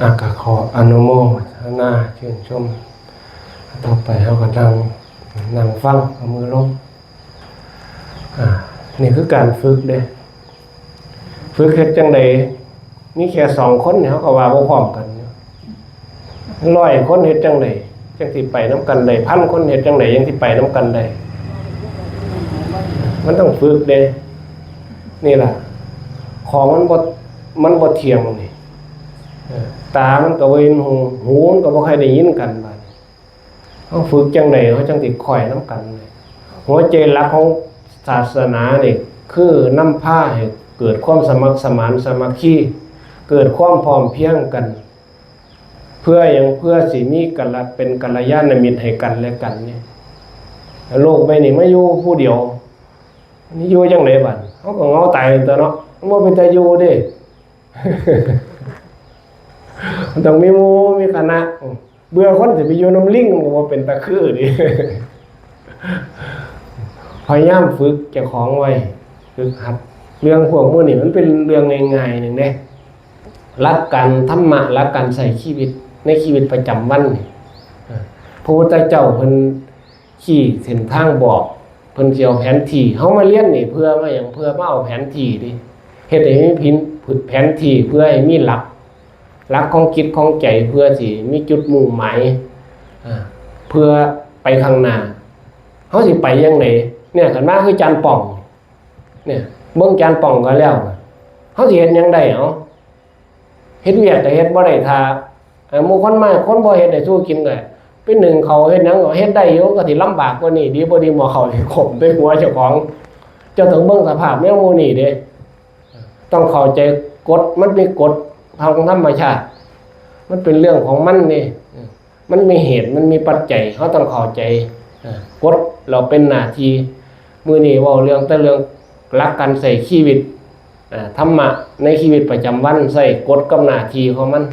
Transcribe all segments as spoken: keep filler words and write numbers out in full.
อ่ะ ก็ขออนุโมทนาชื่นชม ต่อไปเฮาก็นั่ง นั่งฟัง เอามือลง อ่า นี่คือการฝึกเด้ ฝึกเฮ็ดจั่งใด มีแค่สองคนนี่เฮาก็ว่าบ่พร้อมกัน ร้อยคนเฮ็ดจั่งใดจั่งสิไปนำกันได้ พันคนเฮ็ดจั่งใดจั่งสิไปนำกันได้ มันต้องฝึกเด้ นี่ล่ะ ของมันบ่ มันบ่เที่ยงนี่ เออ ตามันก็บ่เห็นหู หูมันก็บ่ค่อยได้ยินกัน บาดนี้เฮาฝึกจั่งใดเฮาจั่งสิค่อยนำกัน หัวใจหลักของศาสนานี่ คือนำพาให้เกิดความสมัครสมานสามัคคี เกิดความพร้อมเพรียงกัน เพื่อหยัง เพื่อสิมีกัล เป็นกัลยาณมิตรให้กันและกันนี่ โลกใบนี้มาอยู่ผู้เดียว นี่อยู่จั่งใดบัด เฮาก็เหงาตายตัวเนาะ มันบ่เป็นตาอยู่เด้ มันต้องมีหมู่มีคณะ เบื่อคนสิไปอยู่นำลิง มันก็บ่เป็นตาคือเด้ พยายามฝึกเจ้าของไว้ ฝึกหัด เรื่องพวกหมู่นี้มันเป็นเรื่องง่ายๆหนึ่งเด้ หลักการธรรมะ หลักการใช้ชีวิตในชีวิตประจำวันนี่ เออ พระพุทธเจ้าเพิ่นชี้เส้นทางบอก เพิ่นสิเอาแผนที่ เฮามาเรียนนี่เพื่อมาหยัง เพื่อมาเอาแผนที่เด้ เฮ็ดให้มีพิน แผนที่ เพื่อให้มีหลัก หลักของจิตของใจ เพื่อสิมีจุดมุ่งหมาย อ่า เพื่อไปข้างหน้า เฮาสิไปจั่งใด เนี่ย คันมาคือจารย์ป๋อง เนี่ย เบิ่งจารย์ป๋องก็แล้ว เฮาสิเฮ็ดหยังได้ เอ้า เฮ็ดเวียกก็เฮ็ดบ่ได้ ถ้า เอ่อ หมู่คนมา คนบ่เฮ็ดให้สู้กินก็ ไปนึ่งข้าวเฮ็ดหยังก็เฮ็ดได้อยู่ ก็สิลำบากกว่านี้ ดีบ่ดีหม้อข้าวสิขมใส่หัวเจ้าของ เจ้าต้องเบิ่งสภาพแนวหมู่นี้เด้ ต้องเข้าใจกฎ มันมีกฎทางธรรมชาติ มันเป็นเรื่องของมันนี่ มันมีเหตุ มันมีปัจจัย เฮาต้องเข้าใจ เอ่อ กฎเราเป็นหน้าที่ มื้อนี้เว้าเรื่อง แต่เรื่องหลักการใช้ชีวิต อ่า ธรรมะในชีวิตประจำวัน ใช้กฎกับหน้าที่ของมัน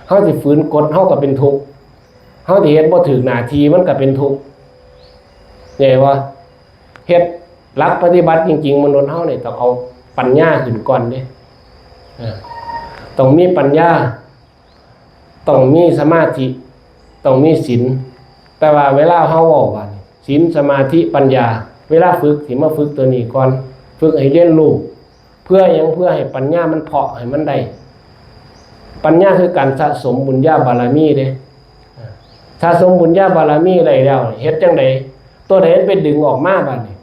เฮาสิฝืนกฎ เฮาก็เป็นทุกข์ เฮาสิเฮ็ดบ่ถูกหน้าที่ มันก็เป็นทุกข์ ใหญ่ว่า เฮ็ดหลักปฏิบัติจริงๆ มนุษย์เฮานี่ต้องเอาปัญญาขึ้นก่อนเด้ อ่า ต้องมีปัญญา ต้องมีสมาธิ ต้องมีศีล แต่ว่าเวลาเฮาเว้าว่านี่ ศีล สมาธิ ปัญญา เวลาฝึกสิมาฝึกตัวนี้ก่อน ฝึกให้เรียนรู้ เพื่อหยัง เพื่อให้ปัญญามันเพาะให้มันได้ ปัญญาคือการสะสมบุญญาบารมีเด้ สะสมบุญญาบารมีได้แล้ว เฮ็ดจั่งใด ตัวใดมันไปดึงออกมาบาดนี้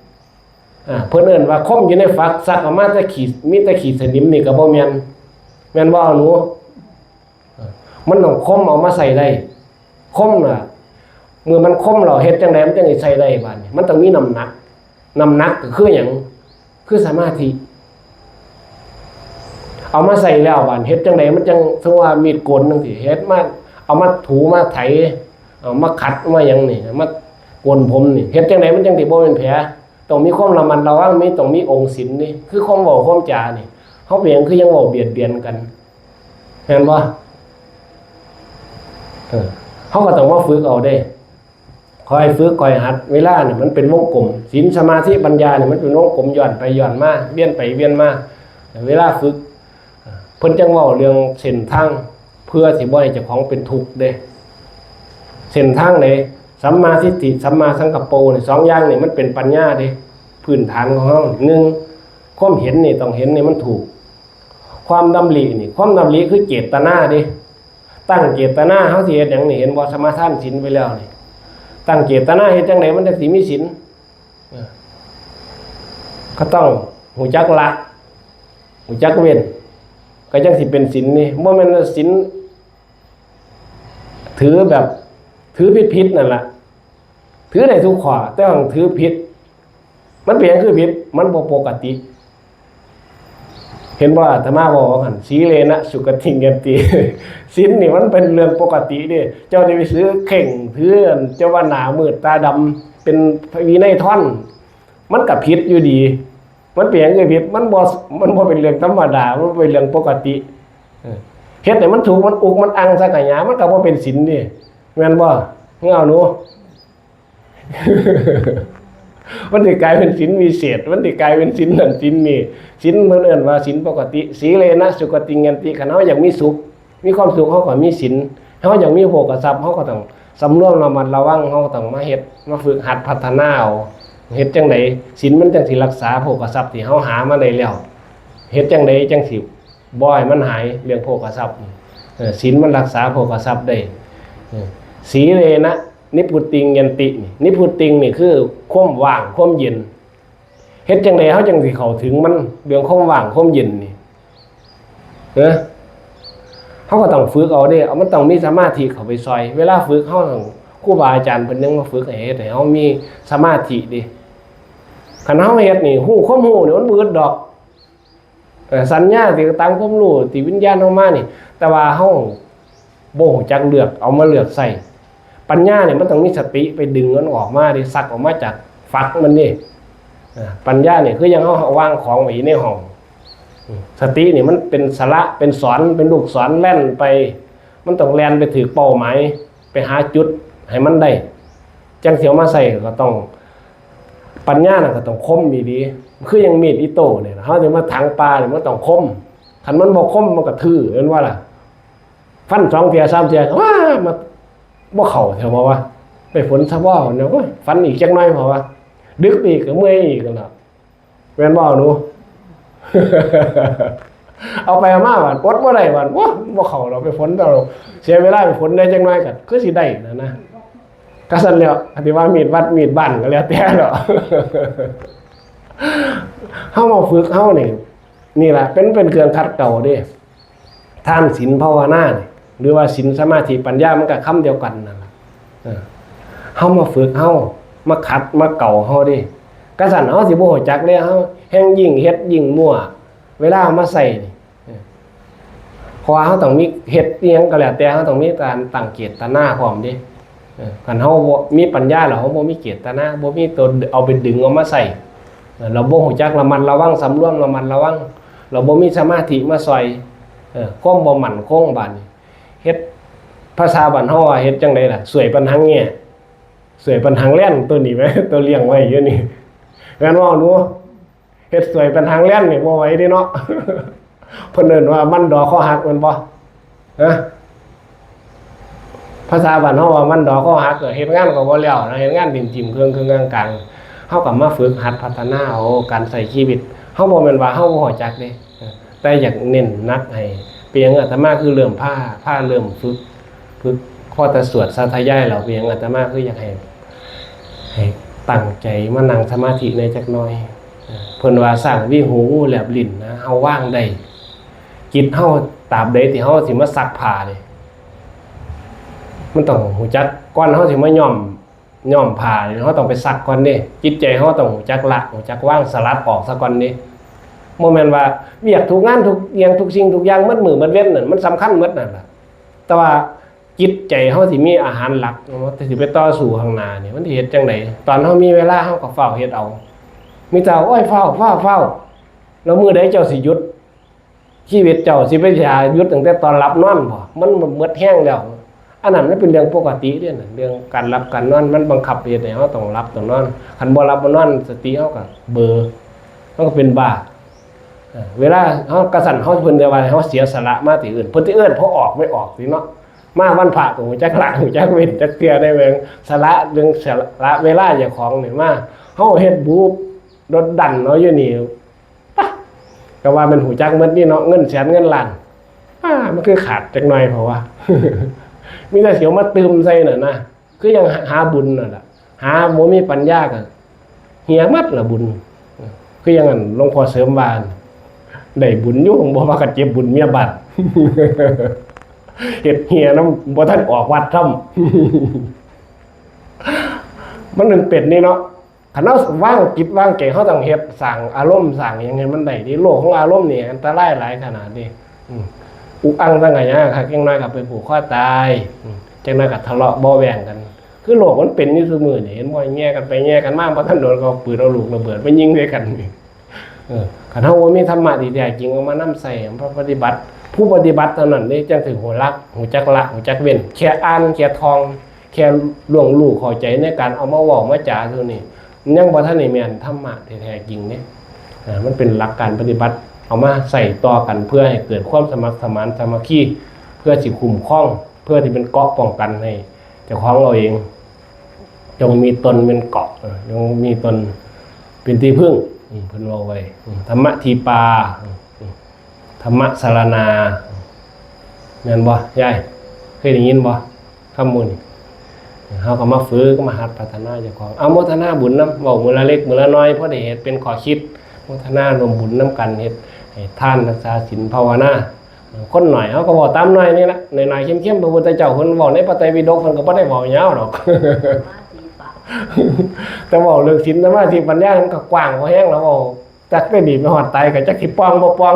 อ่า เพิ่นเอิ้นว่าคมอยู่ในฝัก ซักออกมาแต่ขี้ มีแต่ขี้สนิมนี่ก็บ่แม่น แม่นบ่หนู มันต้องคมเอามาใช้ได้ คมน่ะ เมื่อมันคมแล้วเฮ็ดจั่งใดมันจั่งสิใช้ได้บาดนี้ มันต้องมีน้ำหนัก น้ำหนักก็คือหยัง คือสมาธิ เอามาใช้แล้วบาดเฮ็ดจั่งใดมันจั่ง สมมุติว่ามีดโกนจั่งซี้ เฮ็ดมา เอามาถูมาไถ เอามาขัดมาหยังนี่ มาโกนผมนี่ เฮ็ดจั่งใดมันจั่งสิบ่เป็นแผล ต้องมีความระมัดระวัง มี ต้องมีองค์ศีลนี่ คือความเว้าความจานี่ เฮาเป็นหยังคือยังเว้าเบียดเบียนกัน แม่นบ่ เออ เฮาก็ต้องมาฝึกเอาเด้ คอยฝึกคอยหัด เวลานี่มันเป็นวงกลม ศีล สมาธิ ปัญญานี่มันเป็นวงกลม ย้อนไปย้อนมา เวียนไปเวียนมา เวลาฝึก เพิ่นจั่งเว้าเรื่องเส้นทาง เพื่อสิบ่ให้เจ้าของเป็นทุกข์เด้ เส้นทางใด สัมมาทิฏฐิ สัมมาสังกัปโปนี่ สองอย่างนี่มันเป็นปัญญาเด้ พื้นฐานของเฮา หนึ่ง ความเห็นนี่ต้องเห็นนี่มันถูก ความดำรินี่ ความดำริคือเจตนาเด้ ตั้งเจตนา เฮาสิเฮ็ดหยังนี่ เห็นบ่ สมาทานศีลไปแล้วนี่ ตั้งเจตนาเฮ็ดจั่งใดมันจั่งสิมีศีล เออ ก็ต้องรู้จักละ รู้จักเว้น ก็จั่งสิเป็นศีลนี่ บ่แม่นว่าศีล ถือแบบ ถือผิดๆนั่นล่ะ ถือได้ทุกข้อ แต่ว่าถือผิด มันเป็นหยังคือผิด มันบ่ปกติ เห็นบ่ อาตมาบอกว่าหั่น สีเลนะสุคติงยันติ ศีลนี่มันเป็นเรื่องปกติเด้ เจ้าได้ไปถือเข่ง ถืออัน เจ้าว่าหน้ามืดตาดำ เป็นวินัยท่อน มันก็ผิดอยู่ดี มันเป็นหยังคือผิด มันบ่ มันบ่เป็นเรื่องธรรมดา มันเป็นเรื่องปกติ เออ เฮ็ดให้มันถูก มันอุก มันอังสังขยา มันก็บ่เป็นศีลนี่ แม่นบ่ มึงเอาหนู มันสิกลายเป็นศีลวิเศษ มันสิกลายเป็นศีลนั่นศีลนี่ ศีลเพิ่นเอิ้นว่าศีลปกติ สีเลนะสุคติงยันติ คันเฮาอยากมีสุข มีความสุข เฮาก็มีศีล เฮาอยากมีโภคทรัพย์ เฮาก็ต้องสำรวมระมัดระวัง เฮาก็ต้องมาเฮ็ด มาฝึกหัดพัฒนาเอา เฮ็ดจั่งใดศีลมันจั่งสิรักษาโภคทรัพย์ที่เฮาหามาได้แล้ว เฮ็ดจั่งใดจั่งสิบ่ให้มันหาย เรื่องโภคทรัพย์ เออ ศีลมันรักษาโภคทรัพย์ได้ เออ สีเลนะ นิพพุติง ยันติ นี่ นิพพุติง นี่คือความว่าง ความเย็น เฮ็ดจั่งใดเฮาจั่งสิเข้าถึงมัน เรื่องความว่าง ความเย็นนี่ เออ เฮาก็ต้องฝึกเอาเด้ เอา มันต้องมีสมาธิเข้าไปซ่อย เวลาฝึกเฮาต้อง ครูบาอาจารย์เพิ่นยังมาฝึกให้เฮ็ด ให้เฮามีสมาธิเด้ คันเฮาเฮ็ดนี่ ฮู้ ความฮู้นี่มันบ่อึดดอก เอ่อ สัญญาที่ตามความรู้ที่วิญญาณเฮามานี่ แต่ว่าเฮาบ่รู้จักเลือก เอามาเลือกใช้ ปัญญาเนี่ยมันต้องมีสติไปดึงมันออกมาเด้ ซักออกมาจากฝักมันเด้ เอ่อ ปัญญาเนี่ยคือยังเฮาเอาวางของไว้ในห้อง สติเนี่ยมันเป็นสละ เป็นสอน เป็นลูกศรแล่นไป มันต้องแล่นไปถืกเป้าหมาย ไปหาจุดให้มันได้ จั่งสิเอามาใช้ก็ต้อง ปัญญาน่ะก็ต้องคมอีหลี คือยังมีดอิโต้เนี่ย เฮาสิมาถางป่าเนี่ยมันต้องคม คันมันบ่คมมันก็ทื่อ แม่นบ่ล่ะ ฟันสองเทื่อสามเทื่อก็ว่ามาบ่เข้าแท้ บ่ว่าไปฝนซะบ่เนี่ย โอ้ย ฟันอีกจักหน่อย เพราะว่า ดึกไปอีกก็เมื่อยอีกนั่นล่ะ แม่นบ่หนู เอาไปเอามาบัดอดบ่ได้บัด โอ้ย บ่เข้าดอก ไปฝนเอา เสียเวลาไปฝนได้จักหน่อยก็คือสิได้นั่นนะ ก็ซั่นแหล้ว อันที่ว่ามีดวัดมีดบ้านก็แล้วแต่เนาะ เฮามาฝึกเฮานี่ นี่ล่ะ เป็น เป็นเครื่องขัดเกลาเด้ ทานศีลภาวนานี่ หรือว่าศีลสมาธิปัญญามันก็คำเดียวกันนั่นล่ะ เออ เฮามาฝึกเฮา มาขัด มาเกลาเฮาเด้ กะซั่นเฮาสิบ่รู้จักเด้ เฮาแฮ่งยิ่งเฮ็ดยิ่งมั่ว เวลาเอามาใช้นี่ เออ เพราะว่าเฮาต้องมี เฮ็ดอิหยังก็แล้วแต่ เฮาต้องมีการตั้งเจตนาพร้อมเด้ เออ คันเฮาบ่มีปัญญาแล้ว เฮาบ่มีเจตนา บ่มีตัวเอาไปดึงเอามาใช้ เออ เราบ่รู้จักระมัดระวัง สำรวมระมัดระวัง เราบ่มีสมาธิมาซ่อย เออ ความบ่มั่นคงบาดนี้ เฮ็ด ภาษาบ้านเฮาว่าเฮ็ดจั่งใดล่ะ สวยปันหังแง่ สวยปันหังแล่น ตัวนี้แหม ตัวเลี้ยงไว้อยู่นี่ แม่นบ่หนู เฮ็ดสวยปันหังแล่นนี่บ่ไหวเด้เนาะ เพิ่นเอิ้นว่ามันดอคอหักแม่นบ่ ฮะ ภาษาบ้านเฮาว่ามันดอคอหัก เฮ็ดงานก็บ่แล้วนะ เฮ็ดงานถิ่มๆ เครื่องๆ กลางๆ เฮาก็มาฝึกหัดพัฒนาเอาการใช้ชีวิต เฮาบ่แม่นว่าเฮาบ่รู้จักเด้ แต่อยากเน้นหนักให้ เป็นหยังอาตมาคือเริ่มพา พาเริ่มฝึก ฝึก พอแต่สวดสาธยายแล้ว เป็นหยังอาตมาคืออยากให้ ให้ตั้งใจมานั่งสมาธิแหน่จักหน่อย เพิ่นว่าสร้างวิหคงูแลบลิ้นนะ เฮาวางได้ จิตเฮาตราบใดที่เฮาสิมาซักผ้านี่ มันต้องรู้จัก ก่อนเฮาสิมาย้อม ย้อมผ้านี่ เฮาต้องไปซักก่อนเด้ จิตใจเฮาต้องรู้จักละ รู้จักวาง สลัดออกซะก่อนเด้ บ่แม่นว่าเวียกทุกงานทุกอย่าง ทุกสิ่งทุกอย่าง หมดมื้อหมดเว็นนั่น มันสำคัญหมดนั่นล่ะ แต่ว่าจิตใจเฮาสิมีอาหารหลักเนาะ ที่สิไปต่อสู้ข้างหน้านี่ มันสิเฮ็ดจั่งใด ตอนเฮามีเวลาเฮาก็ฟ้าวเฮ็ดเอา มีแต่ โอ้ย ฟ้าว ฟ้าว ฟ้าว แล้วมื้อใดเจ้าสิหยุด ชีวิตเจ้าสิไปหาหยุดตั้งแต่ตอนหลับนอนบ่ มันหมดแฮงแล้ว อันนั้นมันเป็นเรื่องปกติเด้นั่น เรื่องการหลับการนอนมันบังคับเฮ็ดให้เฮาต้องหลับต้องนอน คันบ่หลับบ่นอน สติเฮาก็เบลอ มันก็เป็นบ้า เออ เวลาเฮากะซั่น เฮา เพิ่นได้ว่าเฮาเสียสละมาติ เอิ้น เพิ่นสิเอิ้นเฮาออกไม่ออกติเนาะ มาวันพระก็ฮู้จักละ ฮู้จักเว้นจักเทื่อได้แม่ง สละ เรื่องสละเวลาเจ้าของนี่มา เฮาเฮ็ดบูบดดดันเอาอยู่นี่ ปะ ก็ว่ามันฮู้จักหมดนี่เนาะ เงินแสนเงินล้าน อ่า มันคือขาดจักหน่อย เพราะว่า มีแต่สิเอามาตื่มใส่น่ะนะ คือยังหาบุญนั่นล่ะ หาบ่มีปัญญาก็เหี่ยหมดล่ะบุญ คือยังอันหลวงพ่อเสริมว่า ได้บุญอยู่ บ่ว่ากันเจ็บบุญเมียบ้าน เฮ็ดเหี่ยนำ บ่ทันออกวัดซ้ำ มันถึงเป็นนี่เนาะ คันเฮาวางจิตวางใจ เฮาต้องเฮ็ด สร้างอารมณ์ สร้างหยังให้มันได้เด้ โลกของอารมณ์นี่อันตรายหลายขนาดนี้ อืม อุอังสังขยา คักจังน้อยก็ไปผูกคอตาย อืม จังน้อยก็ทะเลาะเบาะแว้งกัน คือโลกมันเป็นอยู่ซุมื้อนี่ เห็นบ่ แย่งกันไปแย่งกันมา บ่ทันโดนก็เอาปืนเอาลูกระเบิดมายิงใส่กันนี่ เออ คันเฮาบ่มีธรรมะที่แท้จริงเอามานำใช้ มาปฏิบัติ ผู้ปฏิบัติเท่านั้นเด้ จังสิฮู้หลัก ฮู้จักละ ฮู้จักเว้น แค่อ่าน แค่ท่อง แค่ล่วงรู้เข้าใจในการเอามาเว้ามาจาเท่านี้ มันยังบ่ทันได้แม่นธรรมะที่แท้จริงเด้ อ่า มันเป็นหลักการปฏิบัติ เอามาใช้ต่อกันเพื่อให้เกิดความสมัครสมานสามัคคี พื่อสิคุ้มครอง เพื่อที่เป็นเกราะป้องกันให้เจ้าของเราเอง จงมีตนเป็นเกราะ เออ จงมีตนเป็นที่พึ่ง อืม เพิ่นเว้าไว้ อืม ธรรมะทีปา อืม ธรรมะสรณา แม่นบ่ยาย เคยได้ยินบ่ คำหมู่นี้ เฮาก็มาฝึก มาหัดพัฒนาเจ้าของ เอาโมทนาบุญนำ เว้ามื้อละเล็กมื้อละน้อย พอได้เฮ็ดเป็นข้อคิด โมทนาร่วมบุญนำกัน เฮ็ดให้ทาน รักษาศีล ภาวนา คนน้อย เฮาก็เว้าตามน้อยนี่ละ น้อยๆ เข้มๆ พระพุทธเจ้าเพิ่นเว้าในพระไตรปิฎก เพิ่นก็บ่ได้เว้ายาวดอก แต่เว้าเรื่องศีลสมาธิปัญญา มันก็กว้างพอแฮงแล้ว เว้าจักได้ดีไปฮอดตาย ก็จักสิป่องบ่ป่อง